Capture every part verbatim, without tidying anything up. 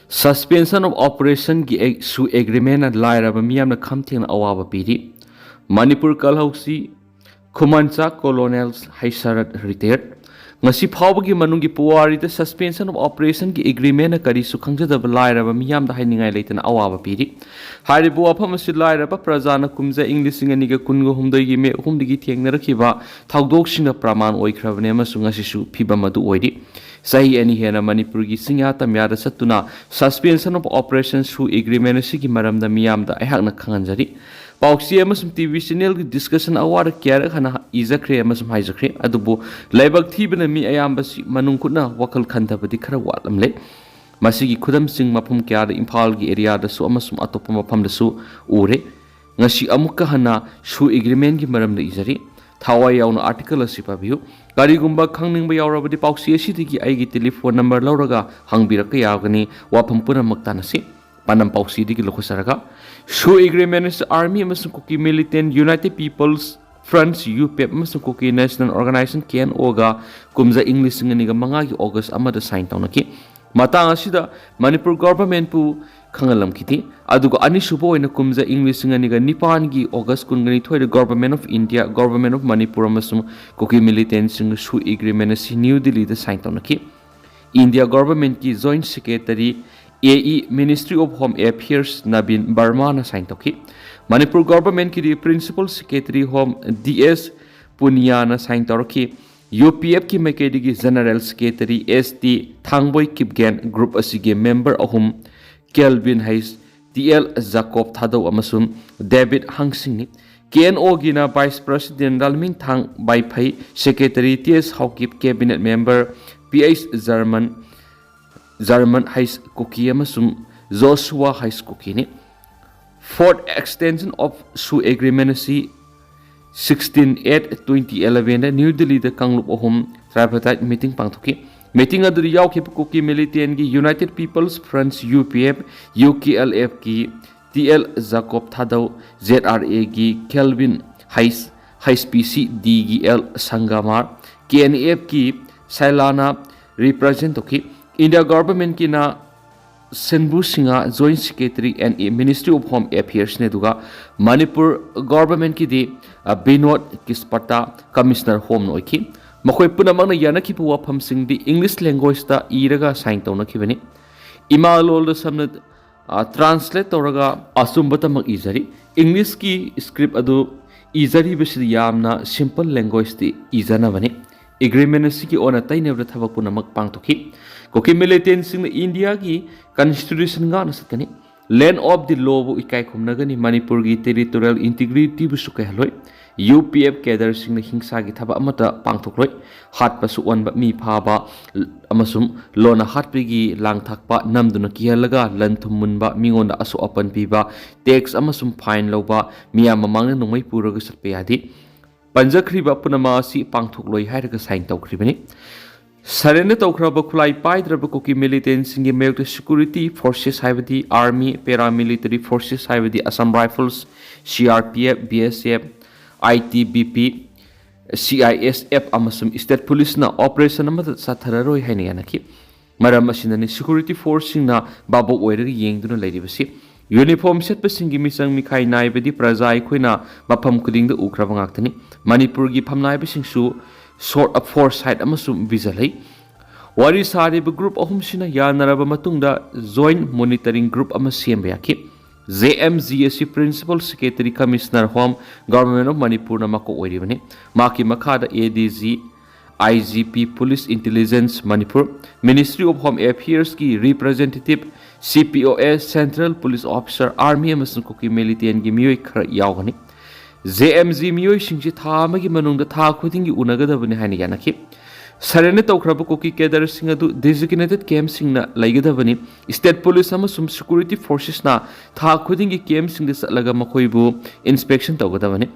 Suspension of Operationꯒꯤ ꯁꯨ ꯑꯦꯒ꯭ꯔꯤꯃꯦꯟꯅ ꯂꯥꯏꯔꯕ ꯃꯤꯌꯥꯝꯅ ꯈꯝ ꯊꯦꯡꯅ ꯑꯋꯥꯕ ꯄꯤꯔꯤ꯫ Manipur ꯀꯜꯍꯧꯁꯤ ꯈꯨꯃꯟꯆꯥ colonel ꯍꯩꯁꯔꯠ retire. ꯉꯁꯤ ꯐꯥꯎꯕꯒꯤ ꯃꯅꯨꯡꯒꯤ ꯄꯨꯋꯥꯔꯤꯗ Suspension of Operationꯒꯤ ꯑꯦꯒ꯭ꯔꯤꯃꯦꯟꯅ ꯀꯔꯤꯁꯨ ꯈꯪꯖꯗꯕ ꯂꯥꯏꯔꯕ ꯃꯤꯌꯥꯝꯗ ꯍꯥꯏꯅꯤꯡꯉꯥꯏ ꯂꯩꯇꯅ ꯑꯋꯥꯕ ꯄꯤꯔꯤ꯫ ꯍꯥꯏꯔꯤꯕ ꯋꯥꯐꯝ ꯑꯁꯤ ꯂꯥꯏꯔꯕ ꯄ꯭ꯔꯖꯥꯅ ꯀꯨꯝꯖꯥ ꯏꯪ ꯂꯤꯁꯤꯡ ꯑꯅꯤꯒ ꯀꯨꯟꯒ ꯍꯨꯝꯗꯣꯏꯒꯤ ꯃꯦ ꯑꯍꯨꯝꯗꯒꯤ ꯊꯦꯡꯅꯔꯛꯈꯤꯕ ꯊꯧꯗꯣꯛꯁꯤꯡꯅ ꯄ꯭ꯔꯃꯥꯟ ꯑꯣꯏꯈ꯭ꯔꯕꯅꯤ ꯑꯃꯁꯨꯡ ꯉꯁꯤꯁꯨ ꯐꯤꯕꯝ ꯑꯗꯨ ꯑꯣꯏꯔꯤ꯫ ꯆꯍꯤ ꯑꯅꯤ ꯍꯦꯟꯅ ꯃꯅꯤꯄꯨꯔꯒꯤ ꯆꯤꯡꯌꯥ ꯇꯝꯌꯥꯗ ꯆꯠꯇꯨꯅ Suspension of Operation ꯁꯨ ꯑꯦꯒ꯭ꯔꯤꯃꯦꯟ ꯑꯁꯤꯒꯤ ꯃꯔꯝꯗ ꯃꯤꯌꯥꯝꯗ ꯑꯩꯍꯥꯛꯅ ꯈꯪꯍꯟꯖꯔꯤ꯫ ꯄꯥꯎꯆꯦ ꯑꯃꯁꯨꯡ ꯇꯤ ꯚꯤ ꯆꯦꯅꯦꯜꯒꯤ ꯗꯤꯁꯀꯁꯟ ꯑꯋꯥꯔ ꯀꯌꯥꯔꯛ ꯍꯥꯟꯅ ꯏꯖꯈ꯭ꯔꯦ ꯑꯃꯁꯨꯡ ꯍꯥꯏꯖꯈ꯭ꯔꯦ, ꯑꯗꯨꯕꯨ ꯂꯥꯏꯕꯛ ꯊꯤꯕꯅ ꯃꯤ ꯑꯌꯥꯝꯕꯁꯤ ꯃꯅꯨꯡ ꯍꯨꯠꯅ ꯋꯥꯈꯜ ꯈꯟꯊꯕꯗꯤ ꯈꯔ ꯋꯥꯠꯂꯝꯂꯦ꯫ ꯃꯁꯤꯒꯤ ꯈꯨꯗꯝꯁꯤꯡ ꯃꯐꯝ ꯀꯌꯥꯗ ꯏꯝꯐꯥꯜꯒꯤ ꯑꯦꯔꯤꯌꯥꯗꯁꯨ ꯑꯃꯁꯨꯡ ꯑꯇꯣꯞꯄ ꯃꯐꯝꯗꯁꯨ ꯎꯔꯦ꯫ ꯉꯁꯤ ꯑꯃꯨꯛꯀ ꯍꯟꯅ ꯁꯨ ꯑꯦꯒ꯭ꯔꯤꯃꯦꯟꯒꯤ ꯃꯔꯝꯗ ꯏꯖꯔꯤ꯫ ꯊꯋꯥꯏ ꯌꯥꯎꯅ ꯑꯥꯔꯇꯤꯀꯜ ꯑꯁꯤ ꯄꯥꯕꯤꯌꯨ꯫ ꯀꯔꯤꯒꯨꯝꯕ ꯈꯪꯅꯤꯡꯕ ꯌꯥꯎꯔꯕꯗꯤ ꯄꯥꯎꯆꯦ ꯑꯁꯤꯗꯒꯤ ꯑꯩꯒꯤ ꯇꯦꯂꯤꯐꯣꯟ ꯅꯝꯕꯔ ꯂꯧꯔꯒ ꯍꯪꯕꯤꯔꯛꯄ ꯌꯥꯒꯅꯤ꯫ ꯋꯥꯐꯝ ꯄꯨꯝꯅꯃꯛ ꯇꯥꯟꯅꯁꯤ꯫ ꯄꯥꯟꯗꯝ ꯄꯥꯎꯆꯦꯗꯒꯤ ꯂꯧꯈꯠꯆꯔꯒ, ꯁꯨ ꯑꯦꯒ꯭ꯔꯤꯃꯦꯟ ꯑꯁꯤ ꯑꯥꯔꯃꯤ ꯑꯃꯁꯨꯡ Kuki militant united people's front, U P F, ꯑꯃꯁꯨꯡ Kuki national organization, K N ꯑꯣꯒ ꯀꯨꯝꯖꯥ ꯏꯪ ꯂꯤꯁꯤꯡ ꯑꯅꯤꯒ ꯃꯉꯥꯒꯤ ꯑꯣꯒꯁ ꯑꯃꯗ ꯁꯥꯏꯟ ꯇꯧꯅꯈꯤ꯫ ꯃꯇꯥꯡ ꯑꯁꯤꯗ ꯃꯅꯤꯄꯨꯔ ꯒꯣꯚꯔꯟꯃꯦꯟꯠꯄꯨ ꯈꯪꯍꯜꯂꯝꯈꯤꯗꯦ꯫ ꯑꯗꯨꯒ ꯑꯅꯤꯁꯨꯕ ꯑꯣꯏꯅ ꯀꯨꯝꯖꯥ ꯏꯪ ꯂꯤꯁꯤꯡ ꯑꯅꯤꯒ ꯅꯤꯄꯥꯟꯒꯤ ꯑꯣꯒꯁ ꯀꯨꯟꯒ ꯅꯤꯊꯣꯏꯗ Government of India, Government of Manipur ꯑꯃꯁꯨꯡ ꯀꯨꯀꯤ ꯃꯤꯂꯤꯇꯦꯟꯁꯤꯡꯒ ꯁꯨ ꯑꯦꯒ꯭ꯔꯤꯃꯦꯟ ꯑꯁꯤ ꯅ꯭ꯌꯨ ꯗꯤꯜꯂꯤꯗ ꯁꯥꯏꯟ ꯇꯧꯅꯈꯤ꯫ ꯏꯟꯗꯤꯌꯥ ꯒꯣꯚꯔꯟꯃꯦꯟꯠꯀꯤ joint secretary A E, Ministry of Home Affairs, ꯅꯕꯤꯟ ꯕꯔꯃꯥꯅ ꯁꯥꯏꯟ ꯇꯧꯈꯤ꯫ ꯃꯅꯤꯄꯨꯔ ꯒꯣꯚꯔꯟꯃꯦꯟꯠꯀꯤꯗꯤ principal secretary home D S ꯄꯨꯅꯤꯌꯥꯅ ꯁꯥꯏꯟ ꯇꯧꯔꯛꯈꯤ꯫ ꯌꯨ ꯄꯤ ꯑꯦꯐꯀꯤ ꯃꯥꯏꯀꯩꯗꯒꯤ general secretary S T Thangboi Kipgen, group ꯑꯁꯤꯒꯤ ꯃꯦꯝꯕꯔ ꯑꯍꯨꯝ, ꯀꯦꯜꯚꯤꯟ ꯍꯩꯁ, ꯇꯤ ꯑꯦꯜ ꯖꯥꯀꯣꯕ ꯊꯥꯗꯧ ꯑꯃꯁꯨꯡ ꯗꯦꯕꯤꯠ ꯍꯪꯁꯤꯡꯅꯤ꯫ ꯀꯦ ꯑꯦꯟ ꯑꯣꯒꯤꯅ vice president Lalmingthang Baiphei, secretary T S Haokip, cabinet member P H ꯖꯔꯃꯟ, ꯖꯔꯃꯟ ꯍꯩꯁ ꯀꯨꯀꯤ ꯑꯃꯁꯨꯡ ꯖꯣꯁꯨꯋꯥ ꯍꯩꯁ ꯀꯨꯀꯤꯅꯤ꯫ Fourth Extension of ꯁꯨ ꯑꯦꯒ꯭ꯔꯤꯃꯦꯟ ꯑꯁꯤ sixteen eight twenty elevenꯗ ꯅ꯭ꯌꯨ ꯗꯤꯜꯂꯤꯗ ꯀꯥꯡꯂꯨꯞ ꯑꯍꯨꯝ tripartite meeting ꯄꯥꯡꯊꯣꯛꯈꯤ꯫ ꯃꯤꯇꯤꯡ ꯑꯗꯨꯗ ꯌꯥꯎꯈꯤꯕ ꯀꯨꯀꯤ ꯃꯤꯂꯤꯇꯦꯟꯒꯤ united people's front, U P ꯑꯦꯐ, ꯌꯨ ꯀꯦ ꯑꯦꯜ ꯑꯦꯐꯀꯤ T L Jacob Thadou, Z R ꯑꯦꯒꯤ ꯀꯦꯜꯚꯤꯟ ꯍꯩꯁ, ꯍꯩꯁ ꯄꯤ ꯁꯤ ꯗꯤꯒꯤ ꯑꯦꯜ ꯁꯪꯒꯃꯥꯔ, ꯀꯦ ꯑꯦꯟ ꯑꯦꯐꯀꯤ ꯁꯥꯏꯂꯥꯅ ꯔꯤꯄ꯭ꯔꯖꯦꯟꯠ ꯇꯧꯈꯤ꯫ ꯏꯟꯗꯤꯌꯥ ꯒꯣꯚꯔꯟꯃꯦꯟꯠꯀꯤꯅ Shambhu Singh, Joint Secretary N A, Ministry of Home Affairs ꯅꯤ, ꯑꯗꯨꯒ ꯃꯅꯤꯄꯨꯔ ꯒꯣꯚꯔꯟꯃꯦꯟꯠꯀꯤꯗꯤ, ꯑ, ꯕꯤꯅꯣꯗ ꯀꯤꯁꯄꯇꯥ, Commissioner Home ꯅ ꯑꯣꯏꯈꯤ꯫ ꯃꯈꯣꯏ ꯄꯨꯝꯅꯃꯛꯅ ꯌꯥꯅꯈꯤꯕ ꯋꯥꯐꯝꯁꯤꯡꯗꯤ English language ꯇ ꯏꯔꯒ sign ꯇꯧꯅꯈꯤꯕꯅꯤ꯫ ꯏꯃꯥ ꯂꯣꯜꯗ ꯁꯝꯅ, ꯑ, translate ꯇꯧꯔꯒ ꯑꯆꯨꯝꯕꯇꯃꯛ ꯏꯖꯔꯤ꯫ English ꯀꯤ script ꯑꯗꯨ ꯏꯖꯔꯤꯕꯁꯤꯗꯤ ꯌꯥꯝꯅ simple language ꯇ ꯏꯖꯅꯕꯅꯤ꯫ Agreement ꯑꯁꯤꯒꯤ ꯑꯣꯟꯅ ꯇꯩꯅꯕꯗ ꯊꯕꯛ ꯄꯨꯝꯅꯃꯛ ꯄꯥꯡꯊꯣꯛꯈꯤ꯫ ꯀꯨꯀꯤ militant ꯁꯤꯡꯅ ꯏꯟꯗꯤꯌꯥꯒꯤ Constitution ꯉꯥꯛꯅ ꯆꯠꯀꯅꯤ꯫ Land of the Law ꯕꯨ ꯏꯀꯥꯏ ꯈꯨꯝꯅꯒꯅꯤ꯫ ꯃꯅꯤꯄꯨꯔꯒꯤ territorial integrity ꯕꯨꯁꯨ ꯀꯥꯏꯍꯜꯂꯣꯏ꯫ U P F cadre ꯁꯤꯡꯅ ꯍꯤꯡꯁꯥꯒꯤ ꯊꯕꯛ ꯑꯃꯠꯇ ꯄꯥꯡꯊꯣꯛꯂꯣꯏ꯫ ꯍꯥꯠꯄ, ꯁꯨꯛꯑꯣꯟꯕ, ꯃꯤ ꯐꯥꯕ ꯑꯃꯁꯨꯡ ꯂꯣꯟꯅ ꯍꯥꯠꯄꯒꯤ ꯂꯥꯡ ꯊꯥꯛꯄ, ꯅꯝꯗꯨꯅ ꯀꯤꯍꯜꯂꯒ ꯂꯟ ꯊꯨꯝ ꯃꯨꯟꯕ, ꯃꯤꯉꯣꯟꯗ ꯑꯁꯣꯛ ꯑꯄꯟ ꯄꯤꯕ, tax ꯑꯃꯁꯨꯡ fine ꯂꯧꯕ, ꯃꯤꯌꯥꯝ ꯃꯃꯥꯡꯗ ꯅꯣꯡꯃꯩ ꯄꯨꯔꯒ ꯆꯠꯄ ꯌꯥꯗꯦ꯫ ꯄꯟꯖꯈ꯭ꯔꯤꯕ ꯄꯨꯝꯅꯃꯛ ꯑꯁꯤ ꯄꯥꯡꯊꯣꯛꯂꯣꯏ ꯍꯥꯏꯔꯒ sign ꯇꯧꯈ꯭ꯔꯤꯕꯅꯤ꯫ Surrender ꯇꯧꯈ꯭ꯔꯕ ꯈꯨꯠꯂꯥꯏ ꯄꯥꯏꯗ꯭ꯔꯕ ꯀꯨꯀꯤ militant ꯁꯤꯡꯒꯤ ꯃꯥꯌꯣꯛꯇ security forces ꯍꯥꯏꯕꯗꯤ Army, Paramilitary Forces ꯍꯥꯏꯕꯗꯤ Assam Rifles, C R P F, B S F, I T B P, C I S F ꯑꯃꯁꯨꯡ State Police ꯅ operation ꯑꯃꯠꯇ ꯆꯠꯊꯔꯔꯣꯏ ꯍꯥꯏꯅ ꯌꯥꯅꯈꯤ꯫ ꯃꯔꯝ ꯑꯁꯤꯅꯅꯤ security force ꯁꯤꯡꯅ ꯚꯥꯕꯣꯛ ꯑꯣꯏꯔꯒ ꯌꯦꯡꯗꯨꯅ ꯂꯩꯔꯤꯕꯁꯤ꯫ Uniform ꯁꯦꯠꯄꯁꯤꯡꯒꯤ ꯃꯤꯆꯪ ꯃꯤꯈꯥꯏ ꯅꯥꯏꯕꯗꯤ ꯄ꯭ꯔꯖꯥ ꯑꯩꯈꯣꯏꯅ ꯃꯐꯝ ꯈꯨꯗꯤꯡꯗ ꯎꯈ꯭ꯔꯕ ꯉꯥꯛꯇꯅꯤ꯫ ꯃꯅꯤꯄꯨꯔꯒꯤ ꯐꯝꯅꯥꯏꯕꯁꯤꯡꯁꯨ sort of foresight ꯑꯃꯁꯨꯡ vision ꯂꯩ꯫ ꯋꯥꯔꯤ ꯁꯥꯔꯤꯕ group ꯑꯍꯨꯝꯁꯤꯅ ꯌꯥꯅꯔꯕ ꯃꯇꯨꯡꯗ Joint Monitoring Group ꯑꯃ ꯁꯦꯝꯕ ꯌꯥꯈꯤ꯫ J M G ꯑꯁꯤ Principal Secretary, Commissioner Home, Government of Manipur ꯅ ꯃꯀꯣꯛ ꯑꯣꯏꯔꯤꯕꯅꯤ꯫ ꯃꯍꯥꯛꯀꯤ ꯃꯈꯥꯗ A D G, I G P, Police Intelligence Manipur, Ministry of Home Affairs ꯀꯤ representative, C P O S, Central Police Officer, Army ꯑꯃꯁꯨꯡ ꯀꯨꯀꯤ militant ꯀꯤ ꯃꯤꯑꯣꯏ ꯈꯔ ꯌꯥꯎꯒꯅꯤ꯫ J M G ꯃꯤꯑꯣꯏꯁꯤꯡꯁꯤ ꯊꯥ ꯑꯃꯒꯤ ꯃꯅꯨꯡꯗ ꯊꯥ ꯈꯨꯗꯤꯡꯒꯤ ꯎꯅꯒꯗꯕꯅꯤ ꯍꯥꯏꯅ ꯌꯥꯅꯈꯤ꯫ Surrender ꯇꯧꯈ꯭ꯔꯕ ꯀꯨꯀꯤ cadre ꯁꯤꯡ ꯑꯗꯨ designated camp ꯁꯤꯡꯅ ꯂꯩꯒꯗꯕꯅꯤ꯫ State Police ꯑꯃꯁꯨꯡ security forces ꯅ ꯊꯥ ꯈꯨꯗꯤꯡꯒꯤ camp ꯁꯤꯡꯗ ꯆꯠꯂꯒ ꯃꯈꯣꯏꯕꯨ inspection ꯇꯧꯒꯗꯕꯅꯤ꯫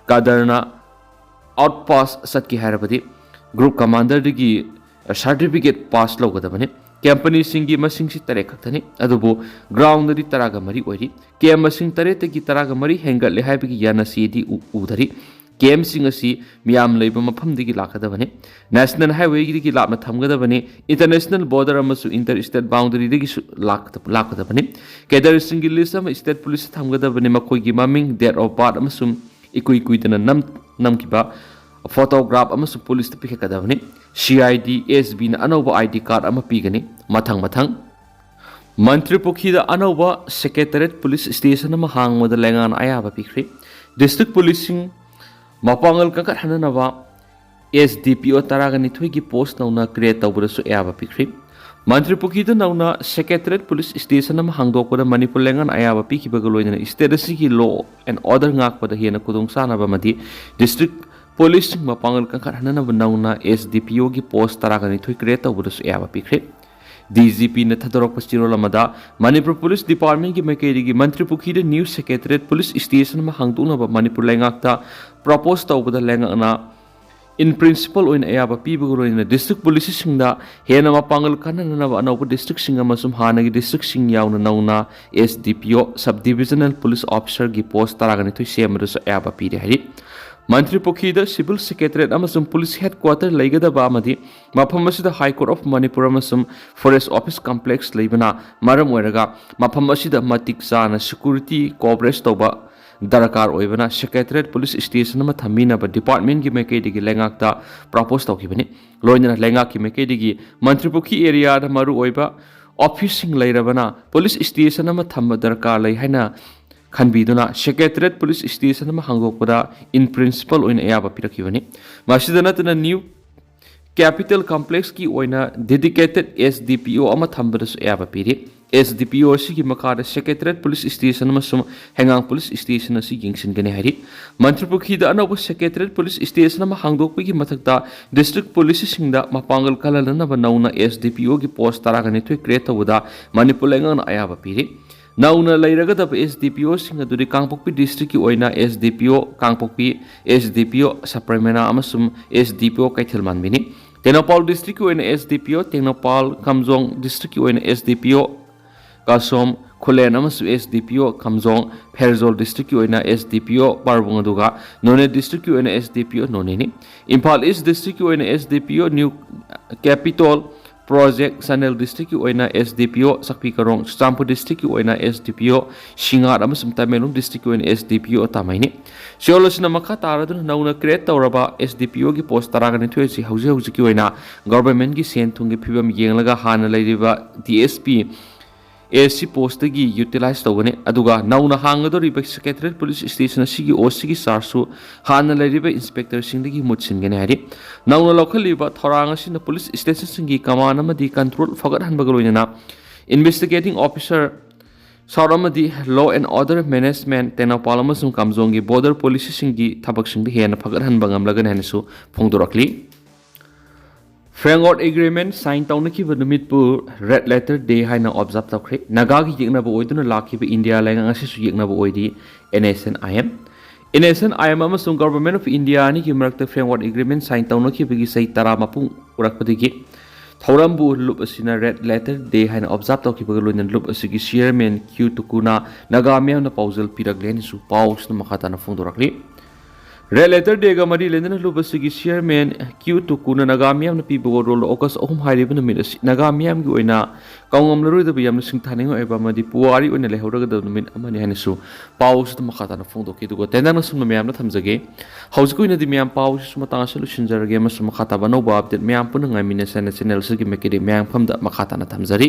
Cadre ꯅ out pass ꯆꯠꯀꯦ ꯍꯥꯏꯔꯕꯗꯤ group commander ꯗꯒꯤ certificate pass ꯂꯧꯒꯗꯕꯅꯤ꯫ Company ꯁꯤꯡꯒꯤ ꯃꯁꯤꯡꯁꯤ ꯇꯔꯦꯠ ꯈꯛꯇꯅꯤ, ꯑꯗꯨꯕꯨ ground ꯗꯗꯤ ꯇꯔꯥꯒ ꯃꯔꯤ ꯑꯣꯏꯔꯤ꯫ Camp ꯃꯁꯤꯡ ꯇꯔꯦꯠꯇꯒꯤ ꯇꯔꯥꯒ ꯃꯔꯤ ꯍꯦꯟꯒꯠꯂꯦ ꯍꯥꯏꯕꯒꯤ ꯌꯥꯅꯁꯤꯗꯤ ꯎ-, ꯎꯗꯔꯤ꯫ ꯀꯦꯝꯞꯁꯤꯡ ꯑꯁꯤ ꯃꯤꯌꯥꯝ ꯂꯩꯕ ꯃꯐꯝꯗꯒꯤ ꯂꯥꯛꯀꯗꯕꯅꯤ꯫ ꯅꯦꯁꯅꯦꯜ ꯍꯥꯏꯋꯦꯗꯒꯤ ꯂꯥꯞꯅ ꯊꯝꯒꯗꯕꯅꯤ꯫ ꯏꯟꯇꯔꯅꯦꯁꯅꯦꯜ ꯕꯣꯔꯗꯔ ꯑꯃꯁꯨꯡ ꯏꯟꯇꯔ ꯁ꯭ꯇꯦꯠ ꯕꯥꯎꯟꯗꯔꯤꯗꯒꯤꯁꯨ ꯂꯥꯛꯀꯗ-, ꯂꯥꯛꯀꯗꯕꯅꯤ꯫ ꯀꯦꯗꯔꯁꯤꯡꯒꯤ ꯂꯤꯁ ꯑꯃ ꯁ꯭ꯇꯦꯠ ꯄꯨꯂꯤꯁꯇ ꯊꯝꯒꯗꯕꯅꯤ, ꯃꯈꯣꯏꯒꯤ ꯃꯃꯤꯡ, date of birth ꯑꯃꯁꯨꯡ ꯏꯀꯨꯏ ꯀꯨꯏꯗꯅ ꯅꯝ-, ꯅꯝꯈꯤꯕ ꯐꯣꯇꯣꯒ꯭ꯔꯥꯐ ꯑꯃꯁꯨꯡ ꯄꯨꯂꯤꯁꯇ ꯄꯤꯈꯠꯀꯗꯕꯅꯤ꯫ ꯁꯤ ꯑꯥꯏ ꯗꯤ, ꯑꯦꯁ ꯕꯤꯅ ꯑꯅꯧꯕ ꯑꯥꯏ ꯗꯤ ꯀꯥꯔꯗ ꯑꯃ ꯄꯤꯒꯅꯤ꯫ ꯃꯊꯪ ꯃꯊꯪ꯫ ꯃꯟꯇ꯭ꯔꯤ ꯄꯨꯈ꯭ꯔꯤꯗ ꯑꯅꯧꯕ ꯁꯦꯀ꯭ꯔꯦꯇꯔꯤꯌꯦꯠ ꯄꯨꯂꯤꯁ ꯁ꯭ꯇꯦꯁꯟ ꯑꯃ ꯍꯥꯡꯕꯗ ꯂꯩꯉꯥꯛꯅ ꯑꯌꯥꯕ ꯄꯤꯈ꯭ꯔꯦ꯫ ꯗꯤꯁꯇ꯭ꯔꯤꯛ ꯄꯨꯂꯤꯁꯁꯤꯡ ꯃꯄꯥꯡꯒꯜ ꯀꯟꯈꯠꯍꯟꯅꯅꯕ ꯑꯦꯁ ꯗꯤ ꯄꯤ ꯑꯣ ꯇꯔꯥꯒ ꯅꯤꯊꯣꯏꯒꯤ ꯄꯣꯁ ꯅꯧꯅ ꯀ꯭ꯔꯤꯌꯦꯠ ꯇꯧꯕꯗꯁꯨ ꯑꯌꯥꯕ ꯄꯤꯈ꯭ꯔꯦ꯫ ꯃꯟꯇ꯭ꯔꯤ ꯄꯨꯈ꯭ꯔꯤꯗ ꯅꯧꯅ ꯁꯦꯀ꯭ꯔꯦꯇꯔꯤꯌꯦꯠ ꯄꯨꯂꯤꯁ ꯁ꯭ꯇꯦꯁꯟ ꯑꯃ ꯍꯥꯡꯗꯣꯛꯄꯗ ꯃꯅꯤꯄꯨꯔ ꯂꯩꯉꯥꯛꯅ ꯑꯌꯥꯕ ꯄꯤꯈꯤꯕꯒ ꯂꯣꯏꯅꯅ ꯁ꯭ꯇꯦꯠ ꯑꯁꯤꯒꯤ law and order ꯉꯥꯛꯄꯗ ꯍꯦꯟꯅ ꯈꯨꯗꯣꯡꯆꯥꯅꯕ ꯑꯃꯗꯤ ꯗꯤꯁꯇ꯭ꯔꯤꯛ ꯄꯨꯂꯤꯁꯁꯤꯡ ꯃꯄꯥꯡꯒꯜ ꯀꯟꯈꯠꯍꯟꯅꯅꯕ ꯅꯧꯅ ꯑꯦꯁ ꯗꯤ ꯄꯤ ꯑꯣꯒꯤ ꯄꯣꯁ ꯇꯔꯥꯒ ꯅꯤꯊꯣꯏ ꯀ꯭ꯔꯤꯌꯦꯠ ꯇꯧꯕꯗꯁꯨ ꯑꯌꯥꯕ ꯄꯤꯈ꯭ꯔꯦ꯫ ꯗꯤ ꯖꯤ ꯄꯤꯅ ꯊꯥꯗꯣꯔꯛꯄ ꯆꯦꯔꯣꯜ ꯑꯃꯗ ꯃꯅꯤꯄꯨꯔ ꯄꯨꯂꯤꯁ ꯗꯤꯄꯥꯔꯠꯃꯦꯟꯒꯤ ꯃꯥꯏꯀꯩꯗꯒꯤ ꯃꯟꯇ꯭ꯔꯤ ꯄꯨꯈ꯭ꯔꯤꯗ ꯅ꯭ꯌꯨ ꯁꯦꯀ꯭ꯔꯦꯇꯔꯤꯌꯦꯠ ꯄꯨꯂꯤꯁ ꯁ꯭ꯇꯦꯁꯟ ꯑꯃ ꯍꯥꯡꯗꯣꯛꯅꯕ ꯃꯅꯤꯄꯨꯔ ꯂꯩꯉꯥꯛꯇ ꯄ꯭ꯔꯣꯄꯣꯁ ꯇꯧꯕꯗ ꯂꯩꯉꯥꯛꯅ in principle ꯑꯣꯏꯅ ꯑꯌꯥꯕ ꯄꯤꯕꯒ ꯂꯣꯏꯅꯅ ꯗꯤꯁꯇ꯭ꯔꯤꯛ ꯄꯨꯂꯤꯁꯁꯤꯡꯗ ꯍꯦꯟꯅ ꯃꯄꯥꯡꯒꯜ ꯀꯟꯅꯅꯕ ꯑꯅꯧꯕ ꯗꯤꯁꯇ꯭ꯔꯤꯛꯁꯤꯡ ꯑꯃꯁꯨꯡ ꯍꯥꯟꯅꯒꯤ ꯗꯤꯁꯇ꯭ꯔꯤꯛꯁꯤꯡ ꯌꯥꯎꯅ ꯅꯧꯅ ꯑꯦꯁ ꯗꯤ ꯄꯤ ꯑꯣ, ꯁꯕ ꯗꯤꯕꯤꯖꯅꯦꯜ ꯄꯨꯂꯤꯁ ꯑꯣꯐꯤꯁꯔꯒꯤ ꯄꯣꯁ ꯇꯔꯥꯒ ꯅꯤꯊꯣꯏ ꯁꯦꯝꯕꯗꯁꯨ ꯑꯌꯥꯕ ꯄꯤꯔꯦ ꯍꯥꯏꯔꯤ꯫ ꯃꯟꯇ꯭ꯔꯤ ꯄꯨꯈ꯭ꯔꯤꯗ ꯁꯤꯚꯤꯜ ꯁꯦꯀ꯭ꯔꯦꯇꯔꯤꯌꯦꯠ ꯑꯃꯁꯨꯡ ꯄꯨꯂꯤꯁ ꯍꯦꯗꯀ꯭ꯋꯥꯇꯔ ꯂꯩꯒꯗꯕ ꯑꯃꯗꯤ ꯃꯐꯝ ꯑꯁꯤꯗ ꯍꯥꯏ ꯀꯣꯔꯠ ꯑꯣꯐ ꯃꯅꯤꯄꯨꯔ ꯑꯃꯁꯨꯡ ꯐꯣꯔꯦꯁ ꯑꯣꯐꯤꯁ ꯀꯝꯄ꯭ꯂꯦꯛꯁ ꯂꯩꯕꯅ ꯃꯔꯝ ꯑꯣꯏꯔꯒ ꯃꯐꯝ ꯑꯁꯤꯗ ꯃꯇꯤꯛ ꯆꯥꯅ ꯁꯦꯀ꯭ꯌꯨꯔꯤꯇꯤ ꯀꯣꯚꯔꯦꯖ ꯇꯧꯕ ꯗꯔꯀꯥꯔ ꯑꯣꯏꯕꯅ ꯁꯦꯀ꯭ꯔꯦꯇꯔꯤꯌꯦꯠ ꯄꯨꯂꯤꯁ ꯁ꯭ꯇꯦꯁꯟ ꯑꯃ ꯊꯝꯕꯤꯅꯕ ꯗꯤꯄꯥꯔꯠꯃꯦꯟꯒꯤ ꯃꯥꯏꯀꯩꯗꯒꯤ ꯂꯩꯉꯥꯛꯇ ꯄ꯭ꯔꯣꯄꯣꯁ ꯇꯧꯈꯤꯕꯅꯤ꯫ ꯂꯣꯏꯅꯅ ꯂꯩꯉꯥꯛꯀꯤ ꯃꯥꯏꯀꯩꯗꯒꯤ ꯃꯟꯇ꯭ꯔꯤ ꯄꯨꯈ꯭ꯔꯤ ꯑꯦꯔꯤꯌꯥꯗ ꯃꯔꯨꯑꯣꯏꯕ ꯑꯣꯐꯤꯁꯁꯤꯡ ꯂꯩꯔꯕꯅ ꯄꯨꯂꯤꯁ ꯁ꯭ꯇꯦꯁꯟ ꯑꯃ ꯊꯝꯕ ꯗꯔꯀꯥꯔ ꯂꯩ ꯍꯥꯏꯅ ꯈꯟꯕꯤꯗꯨꯅ ꯁꯦꯀ꯭ꯔꯦꯇꯔꯤꯌꯦꯠ ꯄꯨꯂꯤꯁ ꯁ꯭ꯇꯦꯁꯟ ꯑꯃ ꯍꯥꯡꯗꯣꯛꯄꯗ in principle ꯑꯣꯏꯅ ꯑꯌꯥꯕ ꯄꯤꯔꯛꯈꯤꯕꯅꯤ꯫ ꯃꯁꯤꯗ ꯅꯠꯇꯅ ꯅ꯭ꯌꯨ ꯀꯦꯄꯤꯇꯦꯜ ꯀꯝꯄ꯭ꯂꯦꯛꯁꯀꯤ ꯑꯣꯏꯅ ꯗꯦꯗꯤꯀꯦꯇꯦꯗ ꯑꯦꯁ ꯗꯤ ꯄꯤ ꯑꯣ ꯑꯃ ꯊꯝꯕꯗꯁꯨ ꯑꯌꯥꯕ ꯄꯤꯔꯤ꯫ ꯑꯦꯁ ꯗꯤ ꯄꯤ ꯑꯣ ꯑꯁꯤꯒꯤ ꯃꯈꯥꯗ ꯁꯦꯀ꯭ꯔꯦꯇꯔꯤꯌꯦꯠ ꯄꯨꯂꯤꯁ ꯁ꯭ꯇꯦꯁꯟ ꯑꯃꯁꯨꯡ ꯍꯩꯉꯥꯡ ꯄꯨꯂꯤꯁ ꯁ꯭ꯇꯦꯁꯟ ꯑꯁꯤ ꯌꯦꯡꯁꯤꯟꯒꯅꯤ ꯍꯥꯏꯔꯤ꯫ ꯃꯟꯇ꯭ꯔꯤ ꯄꯨꯈ꯭ꯔꯤꯗ ꯑꯅꯧꯕ ꯁꯦꯀ꯭ꯔꯦꯇꯔꯤꯌꯦꯠ ꯄꯨꯂꯤꯁ ꯁ꯭ꯇꯦꯁꯟ ꯑꯃ ꯍꯥꯡꯗꯣꯛꯄꯒꯤ ꯃꯊꯛꯇ ꯗꯤꯁꯇ꯭ꯔꯤꯛ ꯄꯨꯂꯤꯁꯁꯤꯡꯗ ꯃꯄꯥꯡꯒꯜ ꯀꯜꯍꯟꯅꯕ ꯅꯧꯅ ꯑꯦꯁ ꯗꯤ ꯄꯤ ꯑꯣꯒꯤ ꯄꯣꯁ ꯇꯔꯥꯒ ꯅꯤꯊꯣꯏ ꯀ꯭ꯔꯤꯌꯦꯠ ꯇꯧꯕꯗ ꯃꯅꯤꯄꯨꯔ ꯂꯩꯉꯥꯛꯅ ꯑꯌꯥꯕ ꯄꯤꯔꯤ꯫ ꯅꯧꯅ ꯂꯩꯔꯒꯗꯕ ꯑꯦꯁ ꯗꯤ ꯄꯤ ꯑꯣꯁꯤꯡ ꯑꯗꯨꯗꯤ ꯀꯥꯡꯄꯣꯛꯄꯤ ꯗꯤꯁꯇ꯭ꯔꯤꯛꯀꯤ ꯑꯣꯏꯅ ꯑꯦꯁ ꯗꯤ ꯄꯤ ꯑꯣ ꯀꯥꯡꯄꯣꯛꯄꯤ, ꯑꯦꯁ ꯗꯤ ꯄꯤ ꯑꯣ ꯁꯕꯔꯃꯦꯅꯥ ꯑꯃꯁꯨꯡ ꯑꯦꯁ ꯗꯤ ꯄꯤ ꯑꯣ ꯀꯩꯊꯦꯜ ꯃꯥꯟꯕꯤꯅꯤ꯫ ꯇꯦꯡꯅꯧꯄꯥꯜ ꯗꯤꯁꯇ꯭ꯔꯤꯛꯀꯤ ꯑꯣꯏꯅ ꯑꯦꯁ ꯗꯤ ꯄꯤ ꯑꯣ ꯇꯦꯡꯅꯧꯄꯥꯜ, ꯀꯥꯝꯖꯣꯡ ꯗꯤꯁꯇ꯭ꯔꯤꯛꯀꯤ ꯑꯣꯏꯅ ꯑꯦꯁ ꯗꯤ ꯄꯤ ꯑꯣ ꯀꯥꯁꯣꯝ, ꯈꯨꯂꯦꯟ ꯑꯃꯁꯨꯡ S D P O ꯀꯥꯝꯖꯣꯡ, ꯐꯦꯔꯖꯣꯜ district ꯀꯤ ꯑꯣꯏꯅ S D P O ꯄꯥꯔꯕꯨꯡ, ꯑꯗꯨꯒ ꯅꯣꯅꯦ district ꯀꯤ ꯑꯣꯏꯅ S D P O ꯅꯣꯅꯦꯅꯤ꯫ Imphal East district ꯀꯤ ꯑꯣꯏꯅ S D P O New Capital Project, Chandel district ꯀꯤ ꯑꯣꯏꯅ S D P O ꯁꯛꯄꯤ ꯀꯥꯔꯣꯡ, ꯆꯨꯔꯆꯥꯟꯄꯨꯔ district ꯀꯤ ꯑꯣꯏꯅ S D P O ꯁꯤꯡꯉꯥꯔ ꯑꯃꯁꯨꯡ ꯇꯃꯦꯡꯂꯣꯡ district ꯀꯤ ꯑꯣꯏꯅ S D P O ꯇꯥꯃꯩꯅꯤ꯫ ꯁꯤꯑꯣꯜ ꯑꯁꯤꯅ ꯃꯈꯥ ꯇꯥꯔꯗꯨꯅ ꯅꯧꯅ create ꯇꯧꯔꯕ S D P O ꯒꯤ post ꯇꯔꯥꯒ ꯅꯤꯊꯣꯏ ꯑꯁꯤ ꯍꯧꯖꯤꯛ ꯍꯧꯖꯤꯛꯀꯤ ꯑꯣꯏꯅ government ꯀꯤ ꯁꯦꯟ ꯊꯨꯝꯒꯤ ꯐꯤꯕꯝ ꯌꯦꯡꯂꯒ ꯍꯥꯟꯅ ꯂꯩꯔꯤꯕ D S P, S C post ꯇꯒꯤ utilize ꯇꯧꯒꯅꯤ꯫ ꯑꯗꯨꯒ ꯅꯧꯅ ꯍꯥꯡꯒꯗꯧꯔꯤꯕ Secretariat Police Station ꯑꯁꯤꯒꯤ O C ꯒꯤ charge ꯁꯨ ꯍꯥꯟꯅ ꯂꯩꯔꯤꯕ inspector ꯁꯤꯡꯗꯒꯤ ꯃꯍꯨꯠ ꯁꯤꯟꯒꯅꯤ ꯍꯥꯏꯔꯤ꯫ ꯅꯧꯅ ꯂꯧꯈꯠꯂꯤꯕ ꯊꯧꯔꯥꯡ ꯑꯁꯤꯅ police station ꯁꯤꯡꯒꯤ command ꯑꯃꯗꯤ control ꯐꯒꯠꯍꯟꯕꯒ ꯂꯣꯏꯅꯅ investigating officer, ꯁꯥꯎꯠ ꯑꯃꯗꯤ law and order management, Tengnoupal ꯑꯃꯁꯨꯡ ꯀꯥꯝꯖꯣꯡꯒꯤ border policy ꯁꯤꯡꯒꯤ ꯊꯕꯛꯁꯤꯡꯗ ꯍꯦꯟꯅ ꯐꯒꯠꯍꯟꯕ ꯉꯝꯂꯒꯅꯤ ꯍꯥꯏꯅꯁꯨ ꯐꯣꯡꯗꯣꯔꯛꯂꯤ꯫ Framework Agreement sign ꯇꯧꯅꯈꯤꯕ ꯅꯨꯃꯤꯠꯄꯨ Red Letter Day ꯍꯥꯏꯅ observe ꯇꯧꯈ꯭ꯔꯦ꯫ ꯅꯥꯒꯥꯒꯤ ꯌꯦꯛꯅꯕ ꯑꯣꯏꯗꯨꯅ ꯂꯥꯛꯈꯤꯕ ꯏꯟꯗꯤꯌꯥ ꯂꯩꯉꯥꯛ ꯉꯁꯤꯁꯨ ꯌꯦꯛꯅꯕ ꯑꯣꯏꯔꯤ꯫ N S N I M, N S N I M ꯑꯃꯁꯨꯡ Government of India ꯑꯅꯤꯒꯤ ꯃꯔꯛꯇ Framework Agreement sign ꯇꯧꯅꯈꯤꯕꯒꯤ ꯆꯍꯤ ꯇꯔꯥ ꯃꯄꯨꯡ ꯎꯔꯛꯄꯗꯒꯤ ꯊꯧꯔꯝꯕꯨ ꯂꯨꯞ ꯑꯁꯤꯅ Red Letter Day ꯍꯥꯏꯅ observe ꯇꯧꯈꯤꯕꯒ ꯂꯣꯏꯅꯅ ꯂꯨꯞ ꯑꯁꯤꯒꯤ chairman Q Tukuna ꯅꯥꯒꯥ ꯃꯤꯌꯥꯝꯅ ꯄꯥꯎꯖꯦꯜ ꯄꯤꯔꯛꯂꯦ ꯍꯥꯏꯅꯁꯨ ꯄꯥꯎ ꯑꯁꯤꯅ ꯃꯈꯥ ꯇꯥꯅ ꯐꯣꯡꯗꯣꯔꯛꯂꯤ꯫ Red Letter Day ꯒ ꯃꯔꯤ ꯂꯩꯅꯅ ꯂꯨꯞ ꯑꯁꯤꯒꯤ chairman Q Tukuna ꯅꯥꯒꯥ ꯃꯤꯌꯥꯝꯅ ꯄꯤꯕ ꯋꯥꯔꯣꯜ August ꯑꯍꯨꯝ ꯍꯥꯏꯔꯤꯕ ꯅꯨꯃꯤꯠ ꯑꯁꯤ ꯅꯥꯒꯥ ꯃꯤꯌꯥꯝꯒꯤ ꯑꯣꯏꯅ ꯀꯥꯎꯉꯝꯂꯔꯣꯏꯗꯕ ꯌꯥꯝꯅ ꯁꯤꯡꯊꯥꯅꯤꯡꯉꯥꯏ ꯑꯣꯏꯕ ꯑꯃꯗꯤ ꯄꯨꯋꯥꯔꯤ ꯑꯣꯏꯅ ꯂꯩꯍꯧꯔꯒꯗꯕ ꯅꯨꯃꯤꯠ ꯑꯃꯅꯤ ꯍꯥꯏꯅꯁꯨ ꯄꯥꯎ ꯑꯁꯤꯗ ꯃꯈꯥ ꯇꯥꯅ ꯐꯣꯡꯗꯣꯛꯈꯤ꯫ ꯑꯗꯨꯒ ꯇꯦꯟꯇꯛꯅ ꯁꯨꯝꯅ ꯃꯌꯥꯝꯗ ꯊꯝꯖꯒꯦ꯫ ꯍꯧꯖꯤꯛꯀꯤ ꯑꯣꯏꯅꯗꯤ ꯃꯌꯥꯝ ꯄꯥꯎ ꯑꯁꯤꯁꯨ ꯃꯇꯥꯡ ꯑꯁꯤꯗ ꯂꯣꯏꯁꯤꯟꯖꯔꯒꯦ ꯑꯃꯁꯨꯡ ꯃꯈꯥ ꯇꯥꯕ ꯑꯅꯧꯕ update ꯃꯌꯥꯝ ꯄꯨꯟꯅ ꯉꯥꯏꯃꯤꯟꯅꯁꯦ ꯍꯥꯏꯅ channel ꯑꯁꯤꯒꯤ ꯃꯥꯏꯀꯩꯗꯒꯤ ꯃꯌꯥꯝ ꯃꯐꯝꯗ ꯃꯈꯥ ꯇꯥꯅ ꯊꯝꯖꯔꯤ꯫